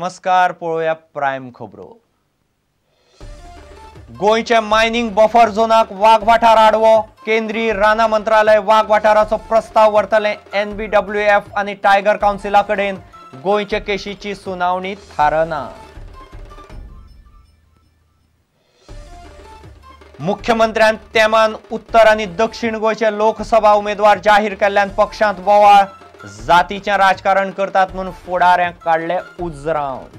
नमस्कार, पळोवया प्रायम खबरो. गोंयच्या मायनिंग बफर झोनाक वाग वाठार आडवो. केंद्रीय रानां मंत्रालय वाग वाठाराचो प्रस्ताव व्हरतलें NBWF आनी टायगर कावन्सिला कडेन. गोंयचे केशीची सुनावणी थारना. मुख्यमंत्र्यान तेमान उत्तर आनी दक्षिण गोंयचे लोकसभा उमेदवार जाहीर केल्ल्यान पक्षांत बोवाळ. जातीचें राजकारण करतात म्हूण फुडाऱ्यांक काडले उजरावन.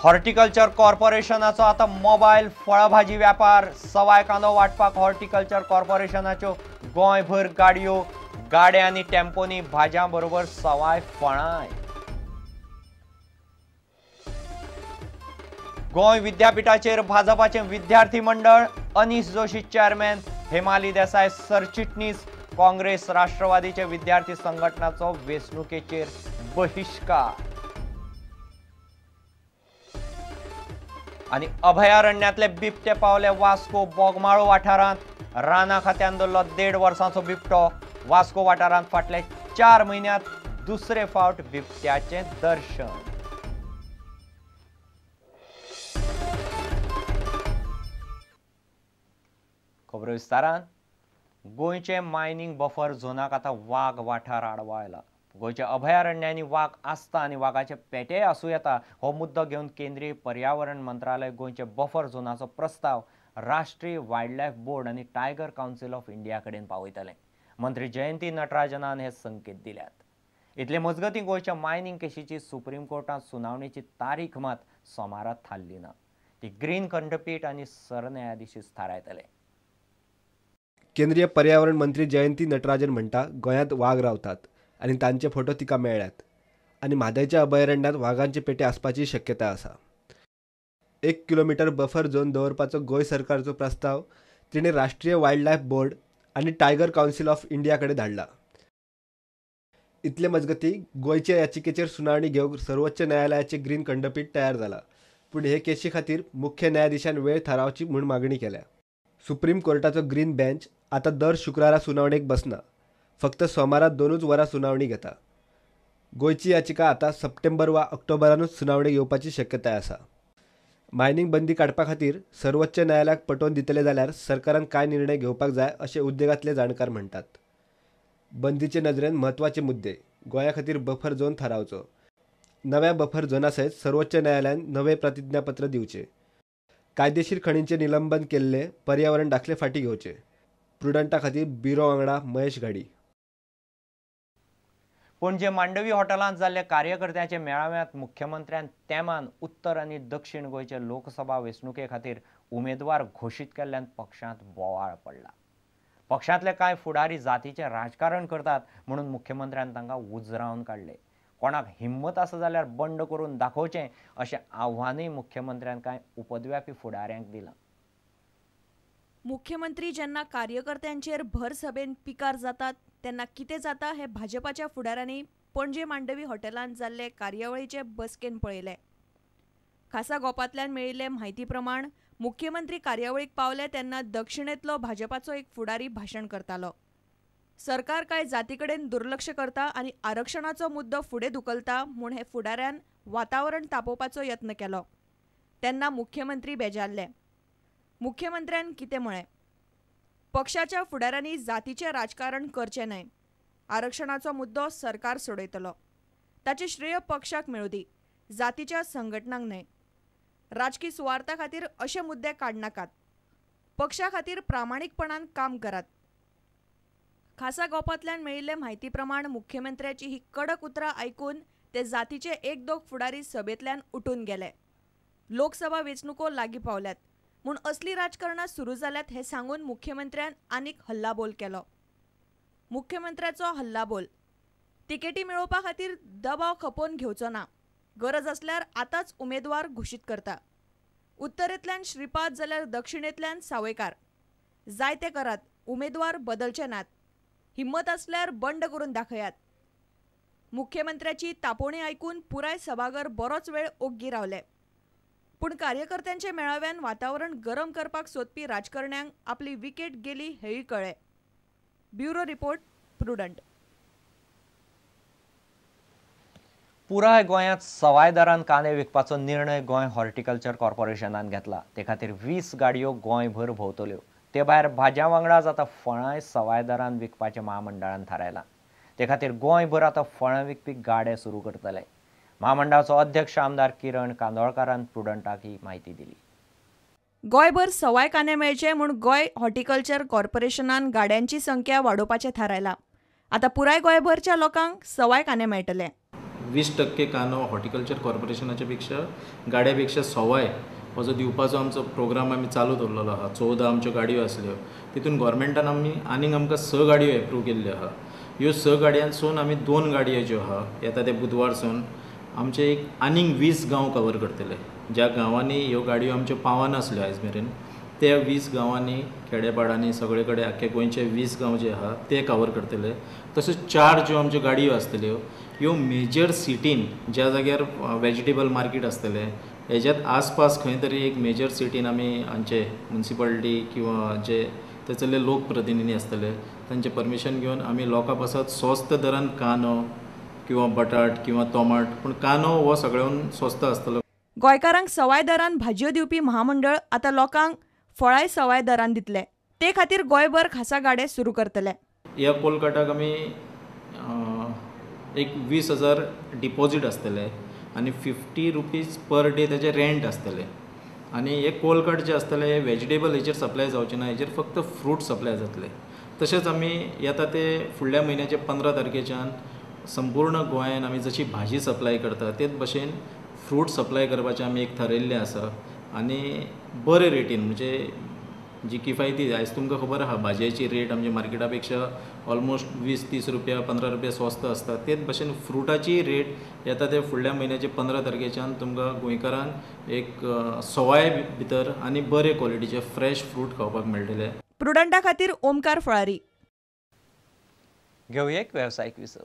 हॉर्टिकल्चर कॉर्पोरेशनाचो आतां मोबायल फळभाजी व्यापार. सवाय कांदो वांटपाक हॉर्टिकल्चर कॉर्पोरेशनाच्यो गोंयभर गाडयो. गाड्या आनी टेम्पोनी भाज्यां बरोबर सवाय फळांय. गोंय विद्यापीठाचेर भाजपाचें विद्यार्थी मंडळ. अनीश जोशी चेअरमॅन, हेमाली देसाय सरचिटणीस. काँग्रेस राष्ट्रवादीचे विद्यार्थी संघटनाचो वेंचणुकेचेर बहिश्कार. आनी अभयारण्यांतले बिबटे पावले वास्को बोगमाळो वाठारांत. रानां खात्यान धरलो 1.5 वर्सांचो बिबटो. वास्को वाठारांत फाटले 4 म्हयन्यांत दुसरे फावट बिबट्याचें दर्शन. खबरो विस्तारान. गोंयचे मायनिंग बफर झोनाक आतां वाग वाठार आडवो आयला. गोंयच्या अभयारण्यांनी वाग आसता आनी वागाचे पेटेय आसूं येता हो मुद्दो घेवन केंद्रीय पर्यावरण मंत्रालय गोंयचे बफर झोनाचो प्रस्ताव राष्ट्रीय वायल्ड लायफ बोर्ड आनी टायगर कावन्सिल ऑफ इंडिया कडेन पावयतले. मंत्री जयंती नटराजनान हे संकेत दिल्यात. इतले मजगतीं गोंयच्या मायनिंग केशीची सुप्रीम कोर्टांत सुनावणेची तारीख मात सोमारा थारली ना. ती ग्रीन खंडपीठ आनी सरन्यायाधीशच थारायतले. केंद्रीय पर्यावरण मंत्री जयंती नटराजन म्हणटा, गोंयांत वाग रावतात आनी तांचे फोटो तिका मेळ्ळ्यात आनी म्हादयच्या अभयारण्यांत वागांचे पेटे आसपाची शक्यता आसा. 1 किलोमिटर बफर झोन दवरपाचो गोंय सरकारचो प्रस्ताव तिणें राष्ट्रीय वायल्ड लायफ बोर्ड आनी टायगर कावन्सिल ऑफ इंडिया कडेन धाडला. इतले मजगतीं गोंयच्या याचिकेचेर सुनावणी घेवंक सर्वोच्च न्यायालयाचें ग्रीन खंडपीठ तयार जाला. पूण हे केशी खातीर मुख्य न्यायाधीशान वेळ थारावची म्हूण मागणी केल्या. सुप्रीम कोर्टाचो ग्रीन बेंच आतां दर शुक्रारा सुनावणेक बसना, फक्त सोमारा 2 वरां सुनावणी घेता. गोंयची याचिका आतां सप्टेंबर वा ऑक्टोबरानूच सुनावणेक येवपाची शक्यताय आसा. मायनिंग बंदी काडपा खातीर सर्वोच्च न्यायालयाक पटोवन दितले जाल्यार सरकारान कांय निर्णय घेवपाक जाय अशें उद्देगांतले जाणकार म्हणटात. बंदीचे नदरेन म्हत्वाचे मुद्दे गोंया खातीर बफर झोन थारावचो, नव्या बफर झोना सयत सर्वोच्च न्यायालयान नवें प्रतिज्ञापत्र दिवचें, कायदेशीर खणींचें निलंबन केल्ले पर्यावरण दाखले फाटीं घेवचे. प्रुडंटा खातीर ब्युरो वांगडा महेश घाडी. पणजे मांडवी हॉटेलांत जाल्ल्या कार्यकर्त्यांच्या मेळाव्यांत मुख्यमंत्र्यान तेमान उत्तर आनी दक्षिण गोंयचे लोकसभा वेंचणुके खातीर उमेदवार घोशीत केल्ल्यान पक्षांत बोवाळ पडला. पक्षांतले कांय फुडारी जातीचें राजकारण करतात म्हणून मुख्यमंत्र्यान तांकां उजरावन काडले. कोणाक हिम्मत आसा जाल्यार बंड करून दाखोवचें अशें आव्हानूय मुख्यमंत्र्यान कांय उपद्व्यापी फुडाऱ्यांक दिलां. मुख्यमंत्री जेन्ना कार्यकर्त्यांचेर भर सभेन पिकार जातात तेन्ना कितें जाता हें भाजपाच्या फुडाऱ्यांनी पणजे मांडवी हॉटेलांत जाल्ले कार्यावळीचे बसकेन पळयलें. खासा गोपांतल्यान मेळिल्ले म्हायती प्रमाण मुख्यमंत्री कार्यावळीक पावले तेन्ना दक्षिणेंतलो भाजपाचो एक फुडारी भाशण करतालो. सरकार कांय जाती कडेन दुर्लक्ष करता आनी आरक्षणाचो मुद्दो फुडें धुकलता म्हूण हे फुडाऱ्यान वातावरण तापोवपाचो यत्न केलो. तेन्ना मुख्यमंत्री बेजारले. मुख्यमंत्र्यान कितें म्हळें, पक्षाच्या फुडाऱ्यांनी जातीचें राजकारण करचें न्हय, आरक्षणाचो मुद्दो सरकार सोडयतलो, ताचें श्रेय पक्षाक मेळूं दी, जातीच्या संघटनांक न्हय. राजकी सुवार्था खातीर अशे मुद्दे काडनाकात, पक्षा खातीर प्रामाणीकपणान काम करात. खासा गोपांतल्यान मेळिल्ले म्हायती प्रमाण मुख्यमंत्र्याची ही कडक उतरां आयकून ते जातीचे 1-2 फुडारी सभेंतल्यान उठून गेले. लोकसभा वेंचणुको लागीं पावल्यात म्हूण असली राजकारणां सुरू जाल्यात हें सांगून मुख्यमंत्र्यान आनीक हल्लाबोल केलो. मुख्यमंत्र्याचो हल्लाबोल, तिकेटी मेळोवपा खातीर दबाव खपोवन घेवचो ना, गरज आसल्यार आतांच उमेदवार घोशीत करता. उत्तरेंतल्यान श्रीपाद जाल्यार दक्षिणेंतल्यान सावयकार, जाय ते करात, उमेदवार बदलचे नात, हिम्मत आसल्यार बंड करून दाखयात. मुख्यमंत्र्याची तापोवणी आयकून पुराय सभाघर बरोच वेळ ओग्गी रावले. पूण कार्यकर्त्यांच्या मेळाव्यान वातावरण गरम करपाक सोदपी राजकारण्यांक आपली विकेट गेली हेंय कळ्ळें. Bureau report, Prudent. पुराय गोंयांत सवाय दरान कांदे विकपाचो निर्णय गोंय हॉर्टिकल्चर कॉर्पोरेशनान घेतला. ते खातीर 20 गाडयो गोंयभर भोंवतल्यो. ते भायर भाजयां वांगडाच आतां फळांय सवाय दरान विकपाचें महामंडळान थारायलां. ते खातीर गोंयभर आतां फळां विकपी गाडे सुरू करतले. महामंडळाचो अध्यक्ष आमदार किरण कांदोळकारान प्रुडंटाक ही म्हायती दिली. गोंयभर सवाय कांदे मेळचे म्हूण गोंय हॉर्टिकल्चर कॉर्पोरेशनान गाड्यांची संख्या वाडोवपाचें थारायलां. आतां पुराय गोंयभरच्या लोकांक सवाय कांदे मेळटले. 20% कांदो हॉर्टिकल्चर कॉर्पोरेशनाच्या पेक्षा गाड्या पेक्षा सवाय हो जो दिवपाचो आमचो प्रोग्राम आमी चालू दवरलेलो आहा. 14 आमच्यो गाडयो आसल्यो, तितून गोवोरमेंटान आमी आनीक आमकां 6 गाडयो एप्रूव केल्ल्यो आहा. ह्यो 6 गाडयांसून आमी 2 गाडयो ज्यो आहा येता ते बुधवारसून आमचे एक आनीक 20 गांव कवर करतले. ज्या गांवांनी ह्यो गाडयो आमच्यो पावनासल्यो आयज मेरेन त्या 20 गांवांनी खेडेपाडांनी सगळे कडेन आख्खे गोंयचे 20 गांव जे आहा ते कवर करतले. तशेंच 4 ज्यो आमच्यो गाडयो आसतल्यो ह्यो मेजर सिटीन ज्या जाग्यार वेजिटेबल मार्केट आसतलें हेज्यात आसपास खंय तरी एक मेजर सिटीन आमी आमचे म्युनिसिपालिटी किंवा जे थंयसरले लोकप्रतिनिधी आसतले तांचें परमिशन घेवन आमी लोकां पासत स्वस्त दरान कांदो किंवा बटाट किंवा टोमाट, पूण कांदो हो सगळ्यान स्वस्त आसतलो. गोंयकारांक सवाय दरान भाजयो दिवपी महामंडळ आतां लोकांक फळांय सवाय दरान दितले. ते खातीर गोंयभर खासा गाडे सुरू करतले. ह्या कोलकाटाक आमी एक 20,000 डिपॉजीट आसतले आनी 50 रुपीज पर डे ताजे रेंट आसतले. आनी हे कोलकाट जे आसतले हे वेजिटेबल हेचेर सप्लाय जावचे ना, हेचेर फक्त फ्रूट सप्लाय जातले. तशेंच आमी येता ते फुडल्या म्हयन्याचे 15 तारखेच्यान संपूर्ण गोंयान आमी जशी भाजी सप्लाय करता तेच भशेन फ्रूट सप्लाय करपाचें आमी एक थारायिल्लें आसा. आनी बरे रेटीन म्हणजे जी किफायती आयज तुमकां खबर आहा भाजयेची रेट आमच्या मार्केटा पेक्षा ऑलमोस्ट 20-30 रुपया 15 रुपया स्वस्त आसता. तेच भशेन फ्रुटाची रेट येता ते फुडल्या म्हयन्याचे 15 तारखेच्यान तुमकां गोंयकारांक एक सवाय भितर आनी बरे क्वॉलिटीचे फ्रेश फ्रूट खावपाक मेळटले. प्रुडंटा खातीर ओमकार फळारी. घेवया एक वेवसायीक विसव.